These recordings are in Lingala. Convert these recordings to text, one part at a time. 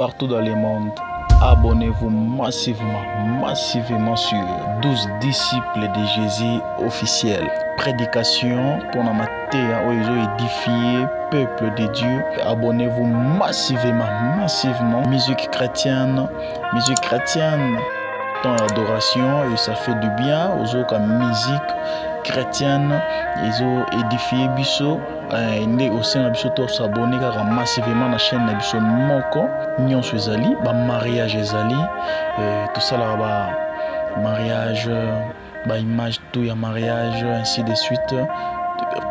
Partout dans le monde, abonnez-vous massivement, massivement sur 12 disciples de Jésus officiel. Prédication pour la mateya oyo édifier peuple de Dieu. Abonnez-vous massivement, massivement. Musique chrétienne, musique chrétienne. Temps d'adoration et ça fait du bien aux autres musique chrétienne. Ils ont édifié biso. Eh, nde osenga biso to s'abonner kaka massivement na chaîne na biso moko nyonso ezali ba mariage ezali eh, tosalaka ba mariage ba image tout ya mariage ainsi de suite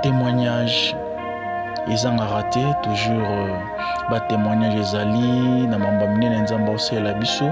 témoignage ezangaka te toujours euh, batémoignage ezali na mambo ya minene nzambe aosalela biso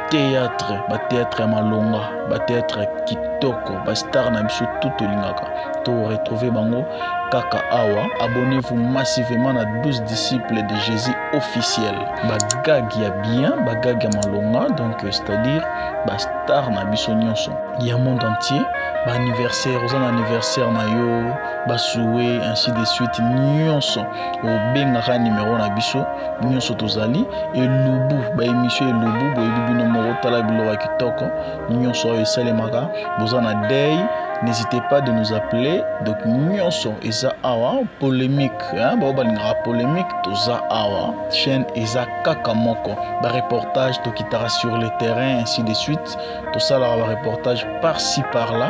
théâtre batéâtre ya malonga batéâtre ya kitoko bastar na biso tout tolingaka to retrouve bango kaka awa. Abonnez-vous massivement na 12 disciples de Jésus officiel. Ba gag ya bien, ba gag ya malonga, donc euh, c'est-à-dire ba star na biso nyonso ya monde entier, ba anniversaire, oza na anniversaire na yo, ba souhait ainsi de suite nyonso obengaka numéro na biso nyonso tozali elubu ba émission elubu boyebi bino moko tala biloko ya kitoko nyonso oyo esalemaka boza na deuil n'hésitez pas de nous appeler donc nyonso eza awa polémique hein, bao balingaka polémique toza awa chaîne eza kaka moko bareportage tokitaka sur le terrain ainsi de suite tosalaka bareportage par-ci par-là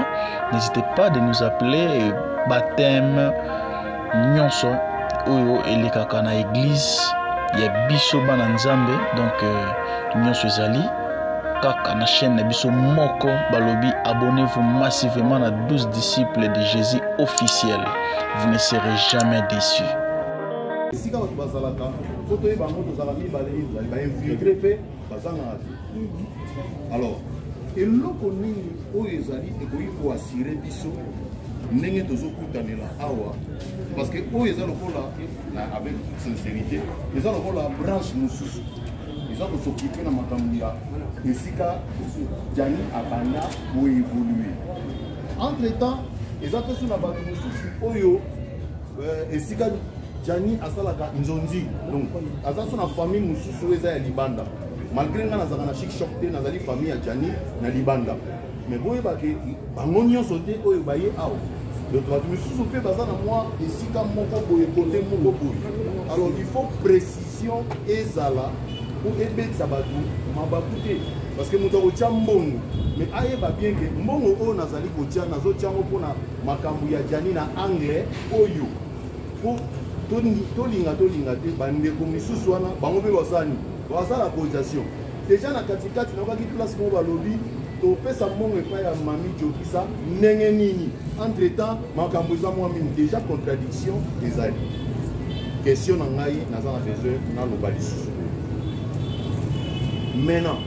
n'hésitez pas de nous appeler baptême nyonso oyo elekaka na église ya biso bana nzambe donc euh, nyonso ezali kaka na chaîne na biso moko balobi abonnez-vous massivement na 12 disciples de Jésus officiel vous ne serez jamais déçus esika bato bazalaka po toyeba yango tozalaka mibale mibale bainfiltre mpe bazangaka te alors eloko nini oyo ezali ekoki koassure biso ndenge tozokutanela awa parce que oyo eza lokola avec toute sincérité eza lokola branche mosusu eza kosokipe na makambo ya esika jani abanda koevolue entre temps eza mpe so na bato mosusu oyo euh, esika jani asalaka nzonzi donc aza so na famille mosusu oyo eza ya libanda malgré ngai nazalaka na chic choc te nazali famille ya jani na libanda mais boyeba ke bango nyonso te oyo baye awa donc bato misusu mpe baza na mwa esika moko boye kote moko boye alors il faut précision ezala mpo ebetisa bato mabaku te parce que moto akotya mbongo mais ayeba bien ke mbongo oyo nazali kotya nazotya yango mpona makambo ya jani na angle oyo mpo tolinga tolinga te bandeko misusu wana bango mpe basala nini basala cotisation deja na katikati nayokaki place moko balobi topesa mbongo epai ya mami jokisa ndenge nini entre temps makambo eza mwa mingi deja contradiction ezali question na ngai naza na besoin naloba lisusu maintenant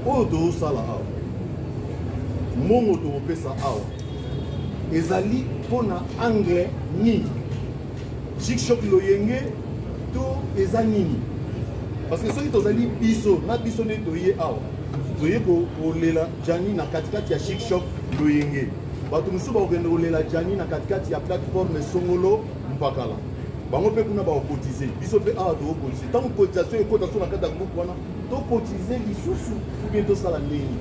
oyo tozosala awa mbongo tokopesa awa ezali mpo na angle nini Chic-Choc loyenge to eza nini parce que soki tozali biso na biso nde toye awa toye kolela jani na katikati ya chic-choc loyenge bato mosusu bakokende kolela jani na katikati ya plateforme songolo mpakala bango mpe kuna bakokotize biso mpe awa tokokotize ntango cotisation ekota so na kati ya groupe wana tokotize lisusu ou bien tosala ndenge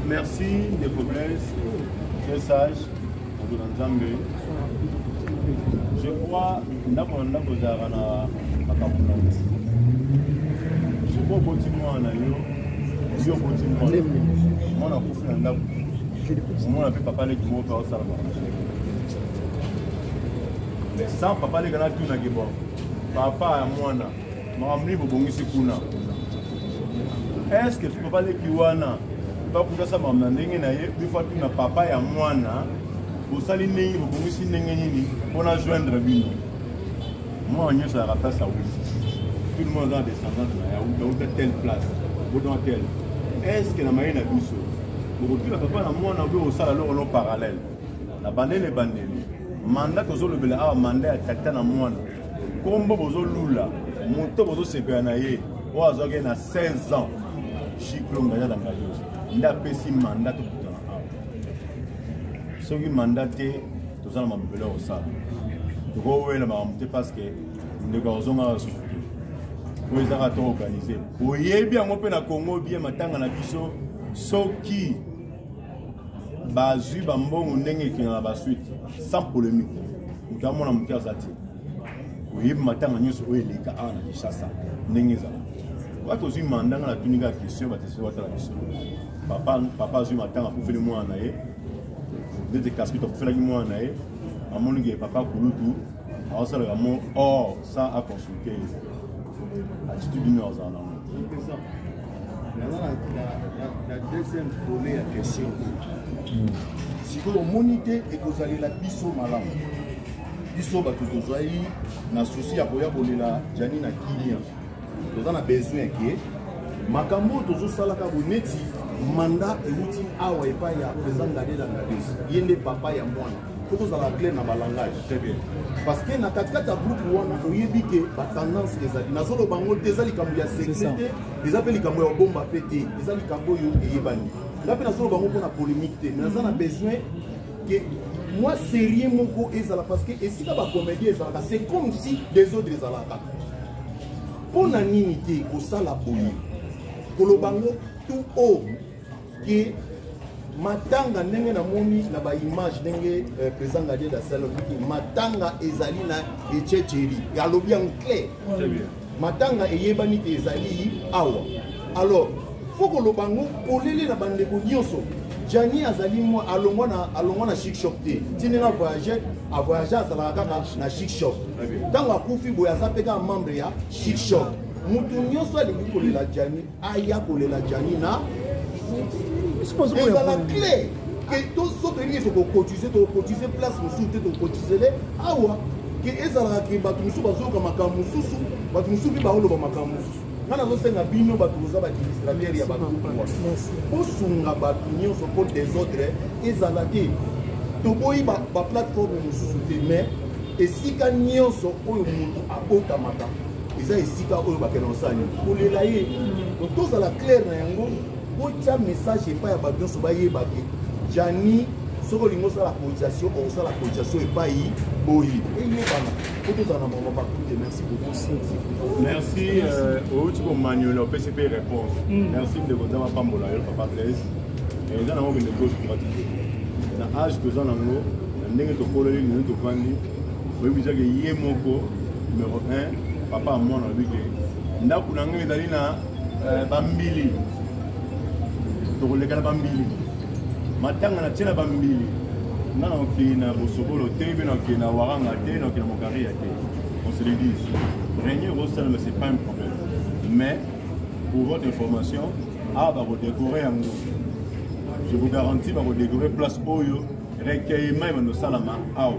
merci ndeko blaise très sage moto na nzambe je crois ndako na ndako ezalaka na makambo na yango soki oboti mwana na yo yo oboti mwana mwana akufi na ndako omona mpe papa leki moko mpe aosala makambo mais sans papa leki anatunaki bon papa ya mwana makambo nini bobongisi kuna est ce que papa leki wana bakutasa makambo na ndenge na ye bifo atuna papa ya mwana bosali ndenge bobongisi ndenge nini mpo na joindre bino mwana nyonso ayaka place awuti tout le monde aza na descendante na ye awuta awuta telle place bodan tel est ce que na maye na biso bokotuna papa na mwana obe osala loko no parallèle na bandele ebandeli mandat tozolobela awa mandat ya tata na mwana nkombo bozolula moto bozosepela na ye oyo azwaki na 16 ans chiklonga ya nanga yo nde apesi mandat tokutana awa soki mandat te toza na mabele ya kosala tokowela makambo te parce que Ndeko akozongaka lisusu te. Oyo ezaka to organise. Oyebi yango mpe na Congo bien, matanga na biso soki bazwi bambongo ndenge ekenda na basuite sans polémique, moto amona moke aza te. Oyebi matanga nyonso oyo eleka awa na Kinshasa ndenge ezala. Wa tozwi manda, nga natuni kaka question, batesi batala biso. Papa, papa azwi matanga, akufeli mwana na ye, ndete Kaspito akufelaki mwana na ye, amoni ke papa kulutu aosalaka mo or sans aconsulte ye, attitude nini azala nango? Naza na deuxième volet ya question. Sikoyo omoni te ekozalela biso malamu, biso bato tozwai na souci ya koya kolela Jani na kimia, toza na besoin ke makambo oyo tozosalaka boye, neti mandat euti awa epai ya président Ngadela Ngades, ye nde papa ya mwana, po tozala clair na balangage. Très bien. Parce que na katikati ya groupe wana, oyebi ke batendance ezali. Nazoloba yango te, eza likambo ya secret te, eza mpe likambo ya kobomba mpe te, eza likambo oyo eyebani. Nga mpe nazoloba yango mpona polémique te, mais naza na besoin ke mwa sérieux moko ezala, parce que esika bacomédien ezalaka, c'est comme si désordre ezalaka. Mpo na nini te kosala boye, koloba yango tout haut ke matanga, ndenge namoni na baimage, ndenge président Gadiel asali, alobi matanga ezali na Echecheri, alobi yango clair, matanga eyebani te ezali awa. Alors faut koloba yango polele na bandeko nyonso. Jani azali mwa alongwa na Chic Shop te, ti ndenge avoyage, avoyage, azalaka kaka na Chic Shop. Ntango akufi boye, aza mpe kaka membre ya Chic Shop. Motu nyonso alingi kolela Jani, aya kolela Jani na ezala clair ke so toyebi tokocotiser, tokocotiser place mosusu te, tokocotisele awa, ke ezalaka ke bato mosusu bazoyoka makambo mosusu, bato mosusu mpe baoloba makambo mosusu. Nga nazosenga bino bato boza baadministrateur ya bagroupe wana, bosunga bato nyonso mpo désordre ezala te. Toboyi baplateforme mosusu te, mais esika nyonso oyo moto abotamaka eza esika oyo bakende kosala nini? Kolela ye. Donc tozala clair na yango, botya message epai ya bato nyonso bayeba ke Jani, soki olingi osala cotisation, okosala cotisation epai boye, eyebana, po tozala na mama partout te. Merci beaucoup. Merci. Outi komaniola, opesi mpe réponse. Merci ndeko, nzambe apambola yo, papa Blaise. Eza nango kende gauche droite te. Na age toza nango, na ndenge tokololi lelo, tovandi, oyebi ezake ye moko numéro 1, papa ya mwana, alobi ke ndako na ngai ezali na bambili, tokoleka na bambili, matanga na tie na bambili. Nga na okei na bosobolo te, mpe na okei na waranga te, na okei na mokaria te. On se le dise, réunion ekosalema, c'est pas un problème, mais pour votre information, awa bakodécorer yango, je vous garantis, bakodécorer place oyo recueillement ebanda osalama awa.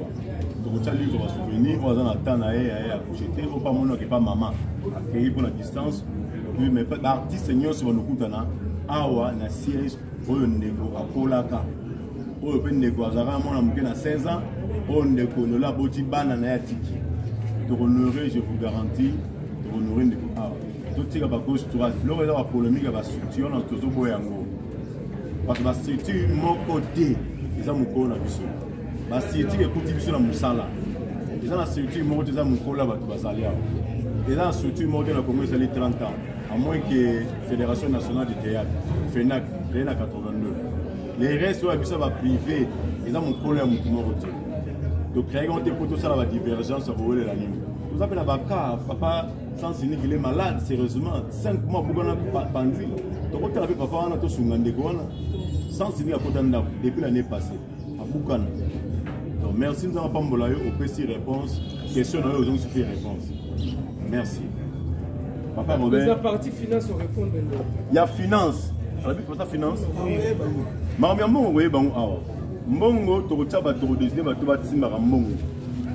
Tokotia livre basouvenir oyo aza na temps na ye ya accouche te, oyo pa monaka epa mama akei mpo na distance. Oui, mais baartiste nyonso banokutana awa na siège oyo ndeko akolaka, oyo mpe ndeko azalaka mwana moke na 16 ans, oyo ndeko lelo aboti bana na ye, atiki. Tokohonorer, je vous garantis, tokohonorer ndeko awa. Totika bagauche droite, biloko eza bapolémique ya bastructure wana, tozoboya yango, parce que bastructure moko te eza mokolo na biso. Bastructure ekuti biso na mosala. Eza na structure moko te eza mokolo ya bato bazali awa. Eza na structure moko te na Congo ezali 30 ans, à moins que Fédération nationale du théâtre, FENAC, créé na 82. Les restes oyo ya biso ya baprivé, eza mokolo ya motu moko te. Tocréaki yango te mpo tosala badivergence ya kowelela nini. Toza mpe na baka papa Sansini, il est malade sérieusement, 5 mois bukana panzi. Tokotala mpe papa wana, tosunga ndeko wana Sansini, akota ndako depuis l'année passée, abukana. Donc merci, nzambe apambola yo, opesi réponse question na yo, ozongisi mpe réponse. Merci papa Robert. Eza partie finance, orépondre. Ya finance, alobi pota finance, makambo ya mbongo, koyeba yango awa. Mbongo tokotia bato, tokodesine bato batimbaka mbongo.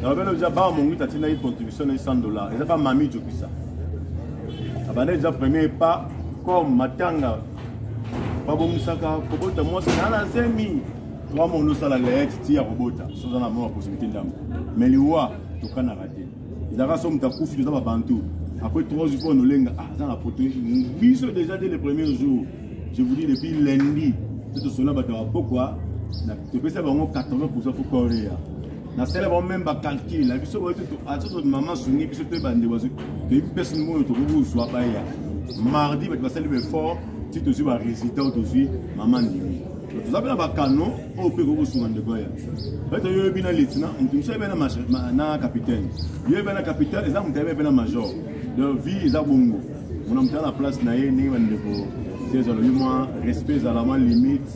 Nalobeli deja baa mongwiti, atindaki contribution na ye 100 dollar, eza pa mami Jokisa, abandaki deja premier pas comme matanga babongisaka kobota mwasi na na zemi, trois mois osala leete ti ya kobota, so oza na mwa possibilité ndambo. Mais liwa tokanaka te, ezalaka so moto akufi, toza babantu, après 3 jours mpo nolenga aza na poto biso déjà dès le premier jour. Je vous dis, depuis lundi te tosona bato ya bapokwa, topesa bango 80 fo korea. Nasala bango meme bacalcule na biso oyo atoto mama asungi biso mpe bandeko toyebi mpesi oyo tokoki kozwa baya mardi. Bato basali baeffort ti tozwi baresultat oyo tozwi. Mama ndimi, toza mpe na bakano oyo mpe ekoki kosunga ndeko ya bato. Yoyebi na lieutenant, moto mosusu ayebi na capitaine, yoyebi na capitaine, eza moto ayebi mpe na major. Donc vie eza bongo, mona moto aza na place na ye. Ndenge bandeko se alobi, mwa respect ezala, mwa limite,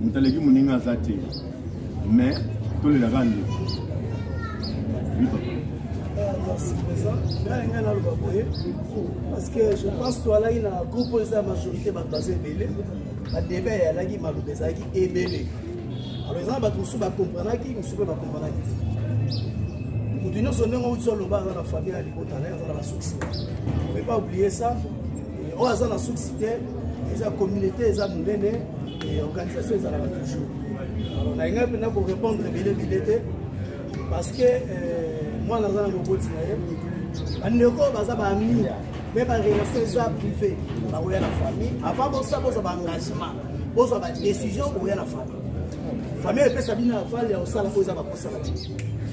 moto aleki moninga aza te, mais tolelaka ndeko. Oui, papa. Merci président. Ngai ngai naloba boye parce que je pense toalaki na groupe oyo eza majorité, bato baza ebele, badeba eyalaki, maloba ezalaki ebele. Alors eza na bato mosusu bakomprenaki, mosusu mpe bakomprenaki te. Moto nyonso ndenge outi oloba, aza na famille ya libota na ye, aza na basuksi, on peut pas oublier ça. Oyo aza na suksi te, eza communauté, eza monene, organisation ezalaka toujours. Alors nalingai mpenza korépondre ebele ebele te parce que mwana aza na moboti na ye, bandeko baza baami, mpe barelation eza privé. Bakoya na famille avant bosa bozwa baengagement, bozwa badécision, bokoya na famille. Famille epesa bino aval ya kosala oyo eza bakosala bino.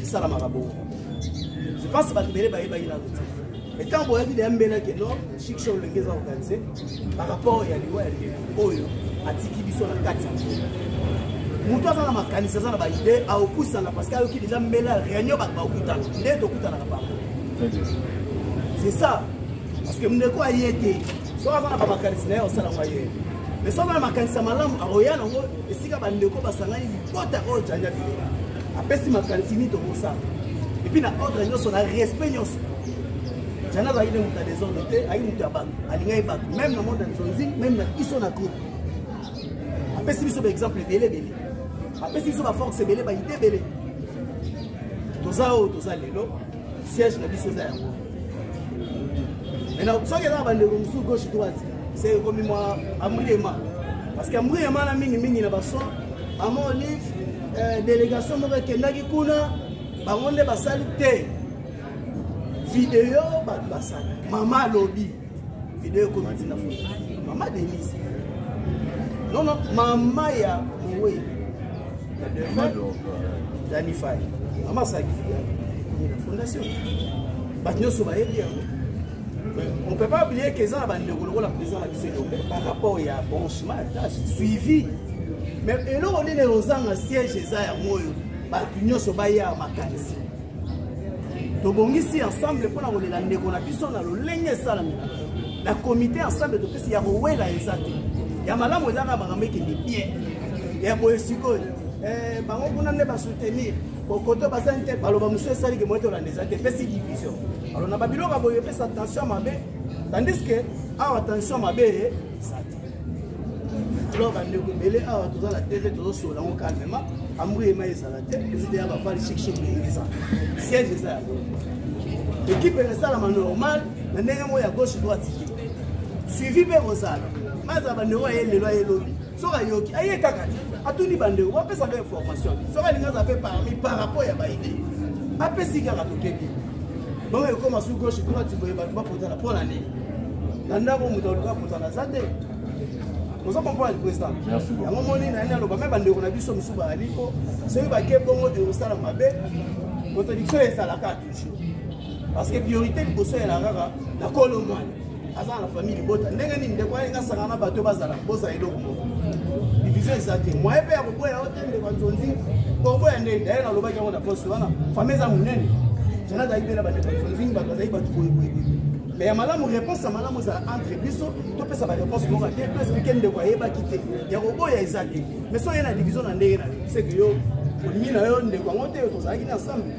Esalamaka bongo. Je pense bato ebele bayebaki nano te, mais ntango boyaki deya mbelaki no chic show olenge eza organisé par rapport ya liwa ya ndeko oyo atiki biso na kati ya moto aza na makanisi, aza na baidée, aopusana parce que ayoki déjà mbela réunion, bato bakutana nde tokutanaka bango. C'est ça, parce que ndeko aye te, soki aza na bamakanisi na ye osala ngo aye, mais soki aza na makanisi ya malamu akoya nango esika bandeko basangani, libota oyo janja bilela apesi makanisi nini tokosala, et puis na ordre nyonso, na respect nyonso. Jana azalaki nde moto ya désordre te, ayaki moto ya bato, alingaki bato, même na monde ya nzonzi, même na biso na groupe. Apesi biso baexemple ebele ebele, apesi biso baforce ebele, baidée ebele. Toza oyo toza lelo, siège na biso eza yango. Maintenant soki eza na bandeko mosusu gauche droite, c'est ekomi mwa embrouillement, parce que embrouillement na mingimingi na bason mama Olive, délégation moko ekendaki kuna, bango nde basali te video, bato basali, mama alobi video ekomi ntina foto mama Denise, non non, mama ya mowe ya défunt Dani Fai, mama asalaki video ekomi na fondation, bato nyonso bayebi yango. On peut pas oublier que eza na bandeko lokola président na biso Elombe par rapport ya branchement ya tâche suivi. Mais eloko nini ozanga siège eza yango oyo, bato nyonso baya makanisi, tobongisi ensemble mpona kolela ndeko na biso na lolenge esalamela na comité ensemble. Topesi ya kowela eza te, ya malamu eza kaka makambo ekende bien. Ya boye sikoyo, bango kuna nde basoutenir kokoto, basali te, baloba mosusu esaliki moye tolanda eza te, epesi division. Alors na babiloko ya boye epesa tension mabe, tandis que awa tension mabe eza te. Alors bandeko ebele awa toza na TV, tozosola yango calmement, embrouillement ezala te. Tozwi deya bavali chic chic ndenge eza, siège eza yango, équipe esalama normal na ndenge moko ya gauche droite te, suivi mpe kozala mazala. Bandeko aye lelo, aye lobi, soki ayoki aye kaka te, atuni bandeko bapesaka information. Soki alingi aza mpe parmi par rapport ya baidée apesi kaka, tokebi bongo ekoma su gauche droite boye, bato bapotana mpo na nini na ndako moto aluka potana aza te. Oza comprendre, président? Yango moni na ye aloba me bandeko na biso mosusu bazali mpo soki bake bongo ekosala mabe, contradiction ezalaka toujours, parce que priorité liboso ezalaka kaka na kolo mwana aza na famille libota. Ndenge nini ndeko alingi asangana na bato, bazala bozala eloko moko, division eza te. Moyen mpe ya koboya yo te, ndeko nzonzi koboya nde daye nalobaki yango na poste wana. Famille eza monene, jana azalaki mpe na bandeko nzonzingi, bato bazalaki bato boyeboye. Mais ya malamu, réponse ya malamu ezala entre biso, topesa baréponse moko te, toexpliquer ndeko ayebaki te, ya koboya eza te. Mais soki oye na division na ndenge na yo, c'est que yo olingi na yo ndeko yango te, yo tozalaki na ensemble.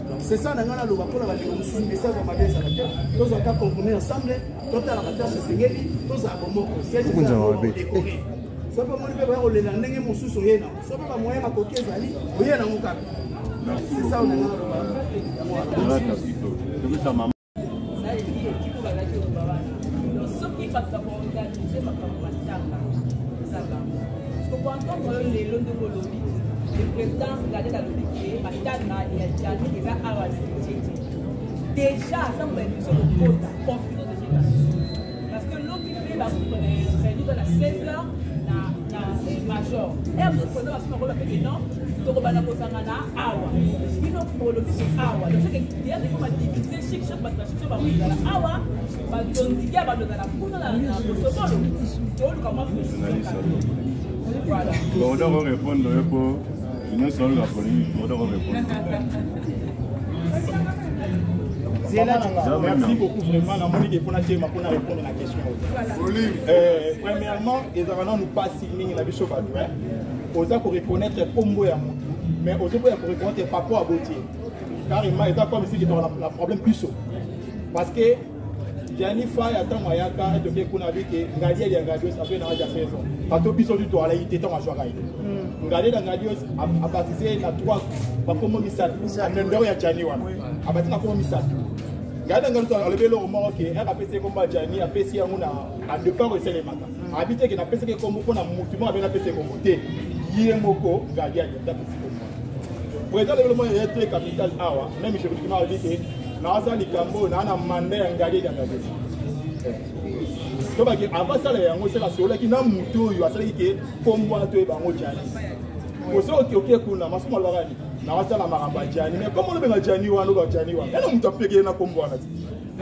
Donc c'est ça na ngai naloba mpona bandeko mosusu, message ya mabe ezala te, tozwaka compromis ensemble, totalaka tâche esengeli, tozala bomoko, siège décoré. Soki omoni mpe baya kolela ndenge mosusu, oye nango, soki mpe bamoyen makoki ezali, oye nango kaka. C'est ça na ngai naloba. Soki bato bakoorganize makambo matanga eza bango, koentendre yo lelo ndenge olobi, le président Gadel alobi ke matanga ya Jani eza awa na Kinshasa déjà, ntango baémission kokota confusion déjà, parce que lobi mpe baréunion na 16 heures na major r mosusu, président basusu bakoloba peke non. Tokobanda kosangana awa. Bino bolobi ke awa. Donc c'est que théâtre ekoma divisé chic choc bato ba chic choc bakozala awa, bazonziki ya bato ezala kuna na bosobolo. Toluka mwa précision kaka. Voilà. Bon, on doit répondre po nyonso oluka polémique, on doit répondre. Merci beaucoup vraiment namoni ke mpona tema mpona répondre na question oyo. Premièrement ezalaka nanu mpasi mingi na biso bato oza koreconnaitre nkombo ya motu mais ozoboya koreconnaitre papa aboti ye carrément eza comme si kitoko na problème biso parce que Gianni Faya ntango ayaka etoke kuna abi ke Ngadiel ya Ngadios azwi na age ya 16 ans bato biso tu toalaki te ntango azwaka ye Ngadiel ya Ngadios abatise na 3 bakombo misato ndeko ya Gianni wana abatise na kombo misato Ngadiel ya Ngadios alobi eloko moko ke ere apesi ye kombo ya Gianni apesi yango na départ esalemaka abi te ke napesaki ye kombo mpo na motu moko abe napesa ye kombo te ye moko Ngadiel apesi kombo président lelo moko ya très capital awa même juridiquement alobi ke naza likambo oyo naa na mandat ya Ngadiel ya Ngadios tobaki avant asala yango seka asololaki na motu oyo asalaki ke kombo wana toyeba yango Gianni oso oke kuna masumu alobaka nini naasala makambo ya Gianni mais kombo olobenga Gianni wana oba Gianni wana yana moto apekele na kombo wana te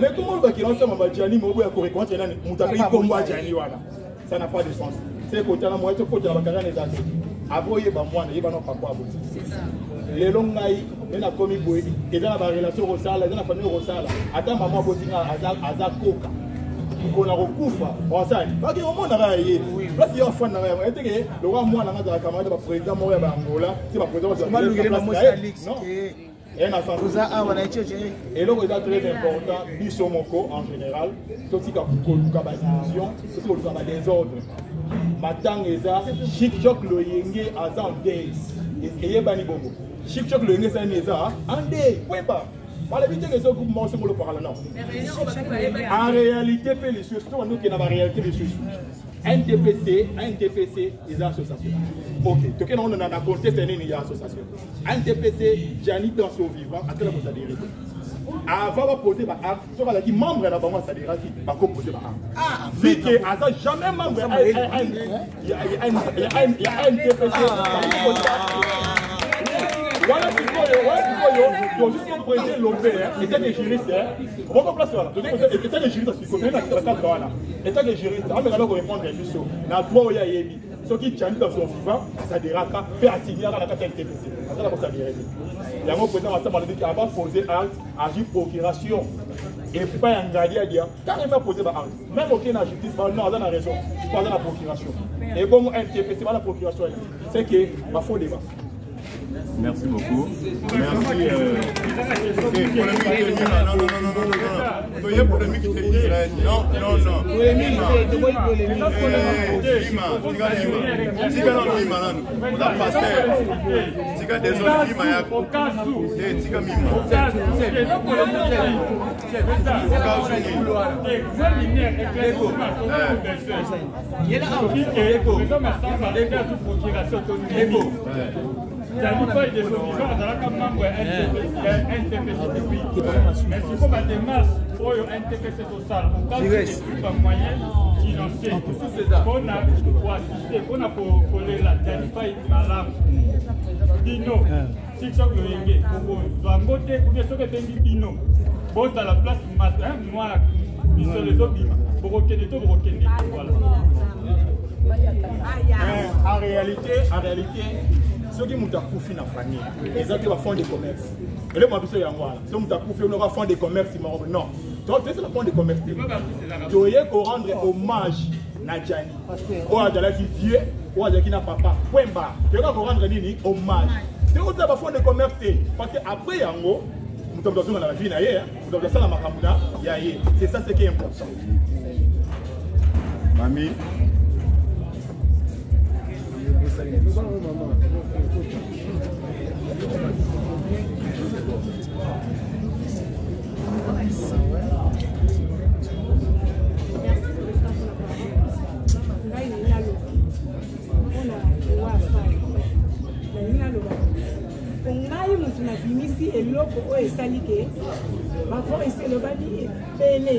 mais kombo olobaki naosala makambo ya Gianni mais oboya koreconnaître nani moto apeki kombo ya Gianni wana ça n'a pas de sens se kotala moye tokotala bakarane eza te avant oyeba mwana yeba na papa aboti lelo ngai nde nakomi boye eza na barelation okosala eza na famille okosala ata mama aboti nga aza koka mokolo na kokufa osali bake omonaka ya ye place ye afandaka yango eteke lokola mwana nga azala camarade ya baprésident moko ya baangola ti baprésident eloko eza très important biso moko en général totika koluka badivision totika koluka badésordre matanga eza chic choc loyenge aza en deuil eyebani bongo chic choc loyenge esalemi eza en deuil point barre balobi te ke eza groupe moko songolo pakala non en réalité mpe lisusu to bandi okende na baréalité lisusu NTPC NTPC eza association ok tokende yango na contexte nini ya association NTPC Gianni dans son vivant atala kosadere te avant baposer ba acte soki azalaki membre na bango asaderaki bakoposer ba acte vu que aza jamais membre ya NTPC wana sikoyo wana sikoyo tozwi sikoyo président lombe etant que juriste moko place wana etant que juriste sikoyo na cadre wana etant que juriste ameka na korépondre biso na droit oyo ayebi soki Gianni dans son vivant asaderaka mpe asignaka na kati ya NTPC azala kosadere te yango président Massamba alobi ke avant poser acte azwi procuration epai ya Ngadi adia carrément poser ba acte même oke na justice ba non aza na raison po aza na procuration ebongo NTPC bana procuration c'est que ba faux débat. Merci beaucoup. Merci. Polémique, non, non, non, non, non, non. Il y a polémique Israël. Non, non, non. Polémique, Lima, tika Lima. Tika non Lima nanu. Oza pasteur. Tika désolé Lima ya. Te tika Mima. Jalifa de solution azalaka membre ya NTPC depuis. Mais sikoyo ba démarche oyo NTPC tosala okazwi ba moyen financier mpona koassiste mpona kolela Jalifa malamu bino tiktok loyenge bokozwa yango te kubie soki ebengi bino bozala place mwa misolo ezobima bokokende to bokokende voilà. En réalité, en réalité, soki moto akufi na famille eza te bafond de commerce eloko na biso yango wana soki moto akufi onoka fond de commerce moko non toyesala fond de commerce te toye korendre hommage na Gianni oyo azalaki vieux oyo azalaki na papa point barre toyeka korendre nini hommage toyekotala bafond de commerce te parce que après yango moto moto azonga na la vie na ye moto moto asala makambo na ya ye c'est ça ce qui est important. Mami. Ngai nalingi naloba mpona liwa ya Fally, nalingi naloba po ngai motu nabimisi eloko oyo esali ke bavoice elobami ebele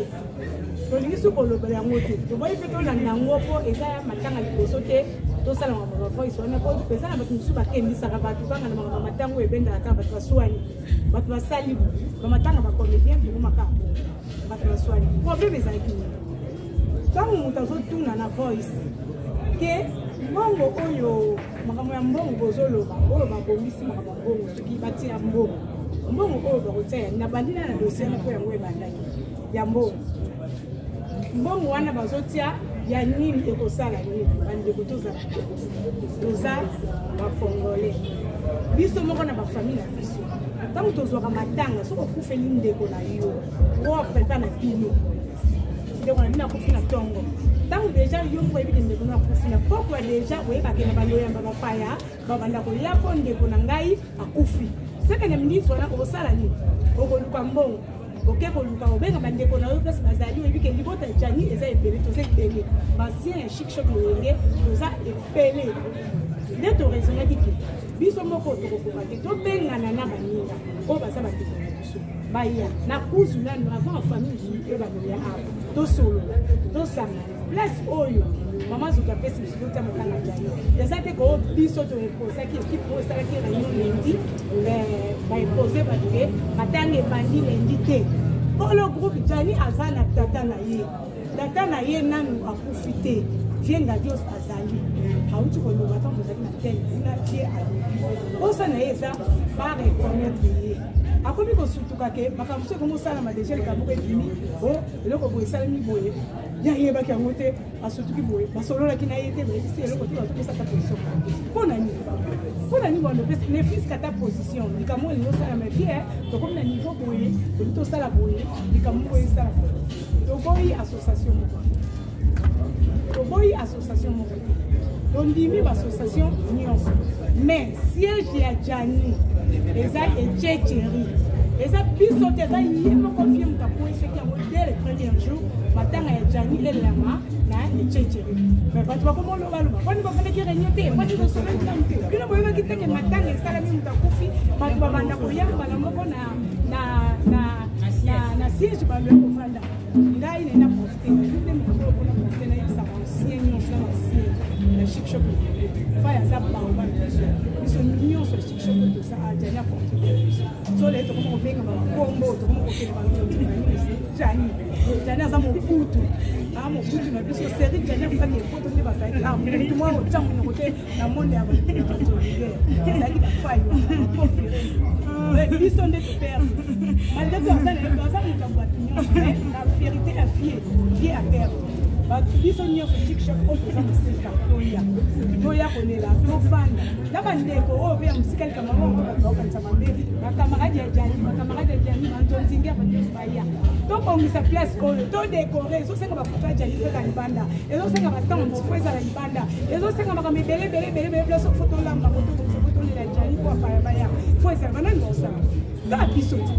tolingi soki kolobela yango te, toboyi mpe tolanda yango mpo eza matanga liboso te. Tosala makambo ya voice wana po eza na bato mosusu bakendisaka bato kaka na makambo ya matanga oyo ebendaka kaka bato baswani, bato basali bamatanga, bacomédien tokomaka bato baswani. Problème ezalaki nini? Ntango moto azotuna na voice ke mbongo oyo, makambo ya mbongo bozoloba oyo, babongisi makambo ya mbongo, soki batia mbongo, mbongo oyo bakotia ya nabandi na na dossier wana, mpo yango ebandaki ya mbongo, mbongo wana bazotia ya nini, ekosala nini? Bandeko, tozala, toza bacongolais, biso moko na bafamille na biso, ntango tozwaka matanga, soki okufeli ndeko na yo propre mpa na bino, ndeko na bino akufi na ntongo, ntango deja yo moko oyebi ke ndeko no akufi na pokwa, deja oyebake na baloyamba bapaya babanda koya mpo ndeko na ngai akufi, seke na miniti wana okosala nini? Okoluka mbongo, oke koluka, obenga bandeko na yo place bazali. Oyebi ke libota ya Jani eza ebele, toza ebele, basien ya Chic Choc Loyenge toza ebele. Nde toraisonnaki ke biso moko tokokoka te, tobengana na baninga oyo baza bandeko na biso, baya na kuzu nanu avant famille mosusu oyo bakoya awa, tosolola, tosangana place oyo mama Zoki apesi biso, totia matanga Jani. Eza te ko biso toimposaki, équipe oyo esalaki réunion lundi, baimpose bato ke matanga ebandi lundi te. Kolo groupe Jani aza na tata na ye, tata na ye nanu akufi te. Vie Ngadios azali awuti koloba ntango tozali na tene kuna, vie alobi posa na ye eza bareconnaître ye. Akomi kosutuka ke makambo mosusu ekomi osalama deja, likambo ebimi o eloko boye esalemi boye, ye ayebaki yango te, asutuki boye, basololaki na ye te, bayebisi eloko te, bazopesa ata position. Mpo na nini? Mpo na nini bando opesi ne fiske ata position? Likambo oyo elingi osalama, vie, tokomi na niveau boye, tolingi tosala boye, likambo moko esala boye. Toboyi association moko, toboyi association moko te, tondimi baassociation nyonso, mais siège ya Jani eza Echecheri, eza biso te, eza ye moko vie moto akweyisaki yango dès le premier jour. Matanga ya Jani elelama na Echecheri, mais bato bakomolobaloba mponi bafandaki réunion te, mponi bosololi nanu te. Bino boyebaki teke matanga esalami, moto akufi, bato babanda koya mbala moko na siège, baloya kovanda. Ngai naye na profite, nazwi nde mokolo mpona profite, nayebisa baancien nyonso na baancien na Chic Choc Fai aza baoba na biso, biso nyonso ya Chic Choc toza Jani acontribue biso. So lelo tokoma kobenga bakombo, tokoma kokende banini, Jani, Jani aza mobutu, aa mobutu na biso seri Jani afaki epoto nde bazalaki a mobutu mwa otya monoko te na monde ya bato, ezalaki bafai wana biso nde toperdre, malgré tout aza na aza moto ya bato nyonso, mais la vérité ya vie, vie à perdre bato biso nyonso Chic Choc oyo toza mosika, toya, toya kolela, tofanda na bandeko oyo mpe ya mosika. Likambo yango bato bakokanisa mabe, bacamarade ya Jani, bacamarade ya Jani, banzonzinge ya bato nyonso baya, tobongisa place oyo, todécorer. Ezosenga bafoto ya Jani feka libanda, ezosenga batente fo ezala libanda, ezosenga makambo ebele ebele ebele ebele. Place fo tolamba, ko tobongisa, fo tolela Jani po apaya baya, fo ezala banani baosala? Kaka biso te,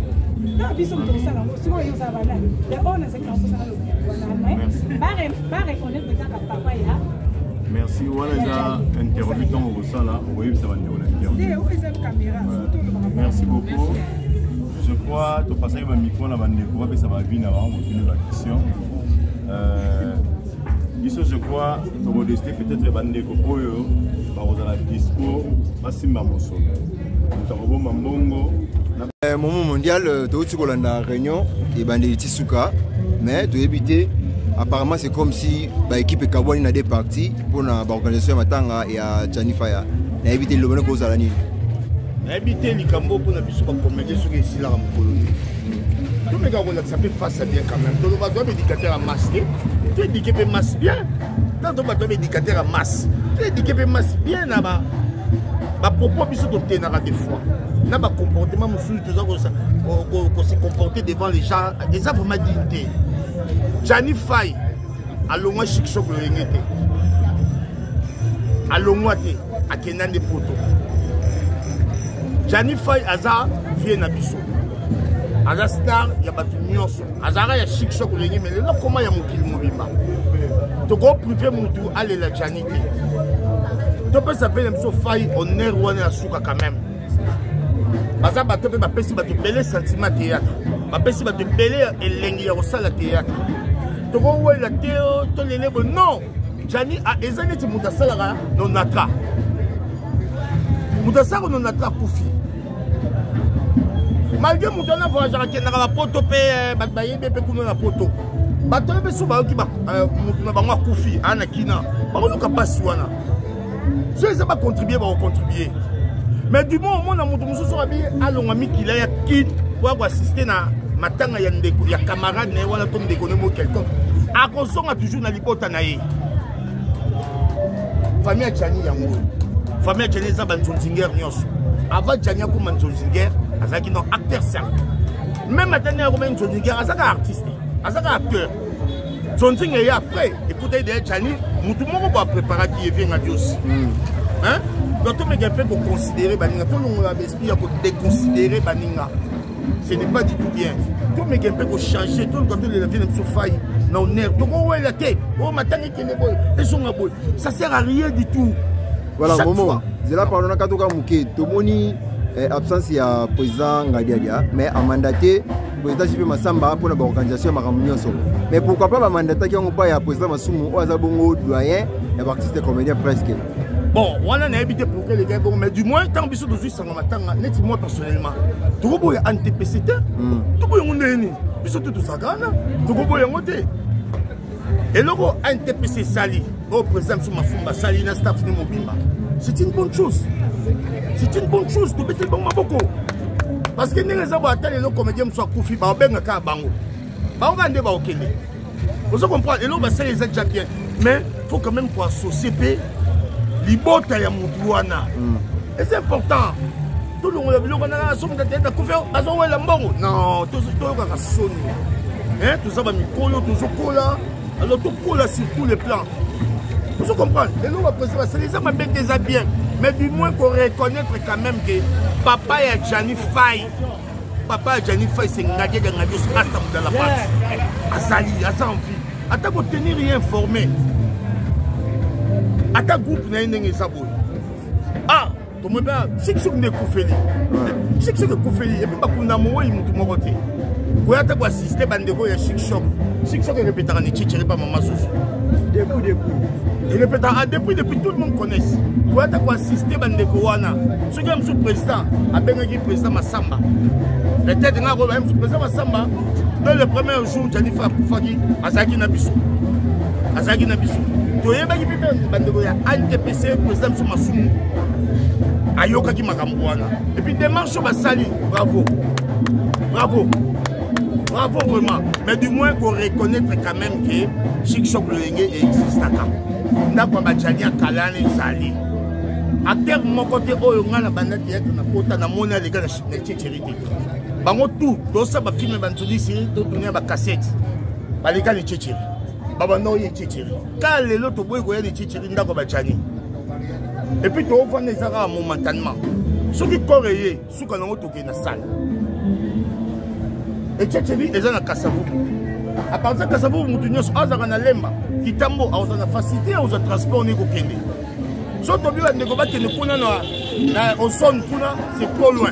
kaka biso moto kosala yango. Sikoyo ozala banani? Oyo nazalaki na kosala lokola bareconnaître kaka papa ya Merci. Wana eza interview ntango kosala, okoyebisa bandeko na interview. Merci beaucoup. Je crois topasaki bamicro na bandeko, bapesa baavis na bango, motuni baquestion. Biso, je crois tokodécider peut-être bandeko oyo bakozala dispo, basimba mosolo, moto akobomba mbongo. Moment mondial, touti kolanda réunion ebandeli ti suka, mais toyebi te, apparemment c'est comme si baéquipe ekabwani na deux parties mpona baorganisation ya matanga ya Jani Faya. Nayebi te liloba kozala nini. Nayebi te likambo mpona biso bacomédien, soki esilaka mokolo nini. Tomeka kolakisa mpe face ya bien quand même. Toloba toya baéducateur ya masse te, toéduquer mpe masse bien. Ntango bato ya baéducateur ya masse, toéduquer mpe masse bien na bapropos biso totenaka des fois, na bacomportement mosusu toza kose comporter devant les gens, eza vraiment digne te. Jani Fai alongwa Chic Choc Loyenge te, alongwa te, akenda nde poto. Jani Fai aza vie na biso, aza star ya bato nyonso, azalaka ya Chic Choc Loyenge, mais lelo koma ya mokili mobimba. Tokopriver mutu alela Jani te, topesa mpe na biso Fai honneur wana ya suka quand même. Baza bato mpe bapesi bato ebele sentiment théâtre, bapesi bato ebele elengi ya kosala théâtre. Tokowela te, tolele boye, non. Gianni eza neti moto asalaka nonatra, moto asalaka nonatra akufi malgré moto wana voyageaka, akendaka na poto mpe eh, bato bayebi mpe kuna na poto, bato wana mpe so bayoki eh, moto na bango akufi aa na kina, bakoluka mpasi wana. So eza bacontribue, bakocontribue, mais du moins omona moto mosusu abi alongwa mikila ya kin po akoassiste na matanga ya ndeko ya camarade na ye wana to ndeko ne mo quelconque, akozonga toujours na libota na ye. Famille ya Gianni yango, famille ya Gianni eza banzonzinger nyonso. Avant Gianni akoma nzonzinger, azalaki non acteur simple. Même ata ndenge akoma nzonzinger, azaka artiste, azaka acteur. Nzonzinga ye après ekutaki deya Gianni, motu moko bo apreparaki ye vienga diosi. Hein? Donc tomeka mpe koconsidere baninga, tolongola baesprit ya kodéconsidere baninga, ce n'est pas du tout bien. Tomeka mpe kochange, toluka tolela vie na biso fai na honneur. Tokowela te oyo matanga ekende boye, ezonga boye, ça sert à rien du tout. Voilà. Chaque Momo fois. Zela, pardon, na katoka moke. Tomoni absence ya président Ngadiadia, mais amandaté président JP Masamba mpona baorganisation ya makambo nyonso. Mais pourquoi pas bamandataki yango mpa ya président Masumu oyo aza bongo doyen ya baartiste comédien presque? Bon, wana nayebi te pourquoi les gars. Bon, mais du moins ntango biso tozwi sango matanga, neti moi personnellement, tokoboya antpc te. Toboya yango ndenge nini? Biso te tozalaka wana, tokoboya yango te. Eloko antpc esali, oyo président biso Mafumba asali na staff ne mobimba, c'est une bonne chose, c'est une bonne chose. Tobeteli bango maboko parce que ndenge eza boye, ata lelo comédien mosusu akufi, babengaka bango, bango kaka nde baokende. Ozo comprendre? Eloko basali eza déjà bien, mais faut quand même koassocier mpe libota ya motu wana. Eza important tolongola biloko wana. So moto atete akufi, azowela mbongo, non, toyokaka soni. Toza bamikolo, tozokola, alors tokola sur tous les plans. Ozo comprendre? Eloko baprésident basali eza mabe te, eza bien, mais du moins koreconnaître quand même que papa ya Gianni Fai, papa ya Gianni Fai, c'est Ngadiadia Ngadios Asta Mudala Pati, azali, aza en vie. Ata kotenir ye informé, ata groupe na ye ndenge eza boye. Ah, tomoi mpe shikishiki nde ekufeli, shikishiki ekufeli, et puis bakunda mowei motu moko te koya te koassiste bandeko ya shikshok. Shikshok erepetaka ni chicheri pa mama susu. Depuis, depuis. Erepetaka, ah, depuis, depuis, tout le monde connaisse. Koya te koassiste bandeko wana. Soki ya mosusu président abengaki président Masamba, peut-être nga koyeba ye mosusu président Masamba. Dès le premier jour Janifa akufaki, azalaki na biso, azalaki na biso. Toyebaki mpe bandeko ya antpc, président biso Masumu ayokaki makambo wana. Et puis démarche oyo basali, bravo, bravo, bravo vraiment. Mais du moins qu'on reconnaître quand même que Chic Choc Loyenge existaka, ndako ya bajani ya kalana ezali. Acteur moko te oyo ngai na banda théâtre na kota namoni aleka na Tchétchéri te. Bango tout tosala bafilme, banzolisi, totourne ya bacassette, baleka na Tchétchéri, babanda oye Tchétchéri. Ka lelo toboyi koya na Tchétchéri, ndako ya bajani, et puis toofanda eza kaka momentanément. Soki corps eye suka nango, tokende na salle Etiecheli, eza na Kasavubu. À partir ya Kasavubu, motu nyonso azalaka na Lemba, Kitambo, akozala na facilité, akozwa transport nde kokende. So tobi bandeko bakende kuna na ozone kuna, c'est trop loin.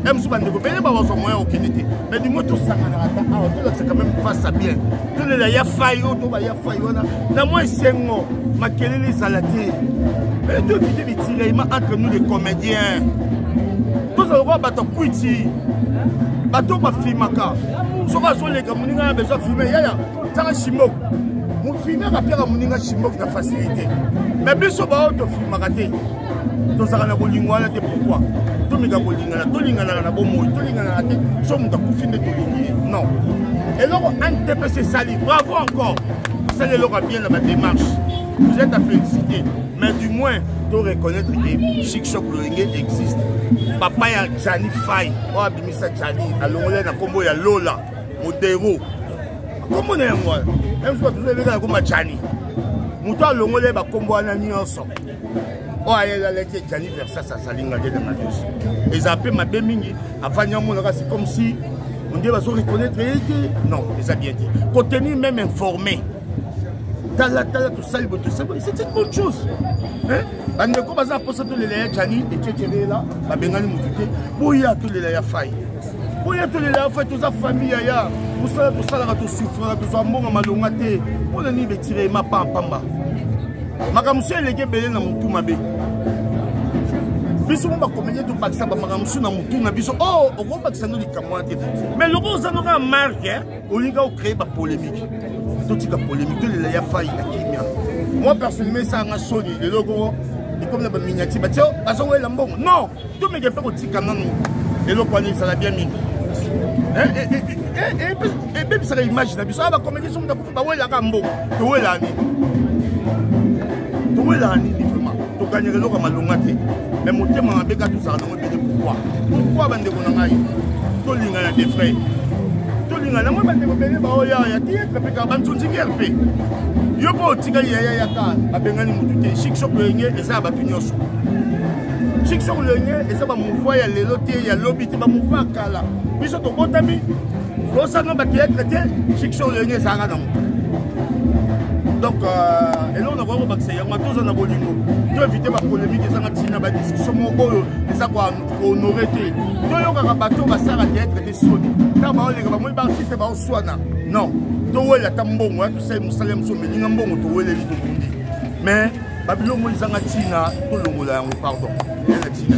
E mosusu bandeko bele bakozwa moyen okende te, mais du moins tosanganaka ata awa, tolakisa quand même face à bien. Tolela ya fai oyo to baya fai wana na mwa esengo, makelele ezala te. Mais toévite bitiraillement entre nous les comédiens. Tozala lokola bato ya kwiti, bato bafimaka. Soki azoleka, moninga ya besoin filme, yaya tanga shimok, mofilmaka apiaka moninga shimok na facilité. Mais biso baoyo tofilmaka te, tozalaka na bolingo wana te. Pourquoi tomeka kolingana? Tolinganaka na bomoi, tolinganaka te so moto akufi nde tolingi ye. Non, eloko antpc esali, bravo encore, osali eloko ya bien na badémarche, vous êtes à féliciter. Mais du moins to reconnaître que Chic Choc Loyenge existe, papa ya Gianni Fai oyo abimisa Gianni, alongoli na nkombo ya Lola Modero, nkombo na yango wana meme soki bato ebengaka komba Gianni, moto alongoli ye bakombo wana nyonso oyo ayelalaki Gianni Versas, azali nga te nanga nyonso. Eza mpe mabe mingi, avandi amonaka, c'est comme si on dirait bazo reconnaître ye te. Non, eza bien te. Kotenir même informé, tala tala, tosali boye, tosali boye, c'est une bonne chose. Bandeko baza na mposa tolela ya Gianni etietielela, babengani motu te. Boya tolela ya fai, boya tolela ya fai. Toza famille yaya, mosala tosalaka, tosufraka, tozwa mbongo malonga te. Mpona nini betirema pampamba? Makambo mosusu eleki ebele na motu mabe. Biso mo bacomédien tobakisa bamakambo mosusu na motu na biso. Oh, okobakisa no likambo wana te. Mais loko oza no kaka marque, olingi ocréer bapolémique. Totika polémique, tolela ya fai na kimia. Moi personnellement esalanga soni lelo koko ekomi na baminiature batie bazowela mbongo. Non, tomeke mpe kotika nanu eloko wana ezala bien mingi. Ebebisaka image na biso. Bacomédien soki moto bawelaka mbongo, towelaka nini? Towelaka nini vraiment? Toganyaka eloko ya malonga te, mais motema mabe kaka tozalaka nango ebele. Pourquoi? Pourquoi, bandeko na ngai? Tolingana des frères, tolingana yango. Bandeko ebele baoya ya théâtre mpe kaka banzonzingere mpe yo mpo otikali yaya yaka babengani motu te. Chic Choc Loyenge eza ya bato nyonso. Chic Choc Loyenge eza bamouvement ya lelo te, ya lobi te, bamouvement ya kala. Biso tobotami tosanga bathéâtre te, Chic Choc Loyenge ezalaka nango. Donc eloko nakoki kobakisa yango, toza na bolingo, to évite bapolémique ezanga ntina, badiscussion moko oyo eza kohonore te. Toyokaka bato basalaka théâtre te soni ntango baoleka, bamoi baartiste baoswana. Non, towela ata mbongo ya tosali mosala ya moso omelinga mbongo, toweleli, tobundi. Mais babiloko ezanga ntina, tolongola yango, pardon, eza na ntina.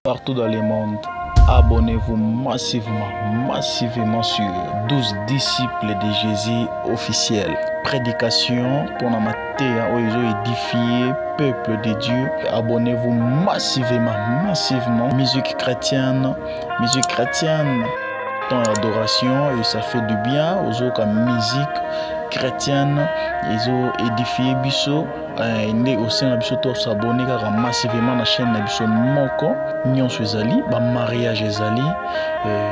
Partout dans le monde, abonnez-vous massivement, massivement sur 12 disciples de Jésus officiel. Prédication pour la mateya oyo édifier peuple de Dieu. Abonnez-vous massivement, massivement. Musique chrétienne, musique chrétienne. Temps d'adoration et ça fait du bien aux autres musique chrétienne. Ils ont édifié biso. Nde osenga biso to s'abonner kaka massivement na chaîne na biso moko. Nyonso ezali, ba mariage ezali,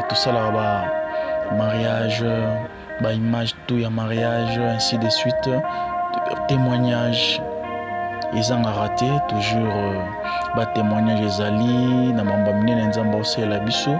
tosalaka ba mariage, ba image tout ya mariage, ainsi de suite, témoignage ezangaka te, toujours ba témoignage ezali na mambo minene Nzambe aosalela biso.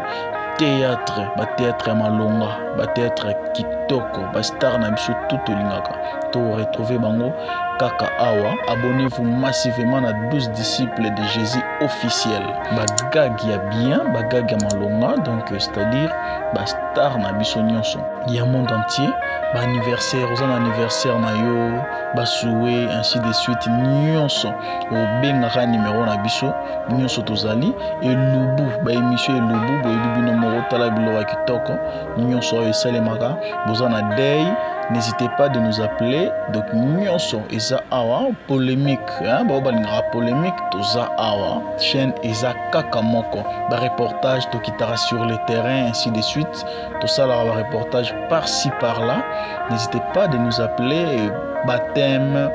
Théâtre, ba théâtre ya malonga, ba théâtre ya kitoko, ba star na biso tout tolingaka to retrouver bango kaka awa. Abonnez-vous massivement na 12 disciples de Jésus officiel. Ba gag ya bien, ba gag ya malonga, donc c'est-à-dire ba star na biso nyonso ya monde entier, ba anniversaire, oza na anniversaire na yo, ba souhait, ainsi de suite, nyonso obengaka numéro na biso nyonso tozali. Elubu, ba émission elubu, boyebi bino moko, tala biloko ya kitoko nyonso oyo esalemaka. Boza na day, n'hésitez pas de nous appeler. Donc nyonso eza awa, polémique, hein, bao balingaka polémique, toza awa. Chaîne eza kaka moko, ba reportage tokitaka sur le terrain, ainsi de suite, tosalaka ba reportage par-ci par-là. N'hésitez pas de nous appeler. Baptême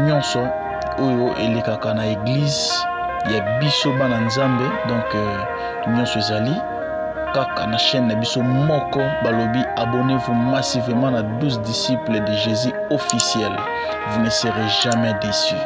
nyonso oyo elekaka na église ya biso bana Nzambe, donc nyonso ezali kaka na chaîne na biso moko. Balobi abonnez-vous massivement na 12 disciples de Jésus officiel, vous ne serez jamais déçus.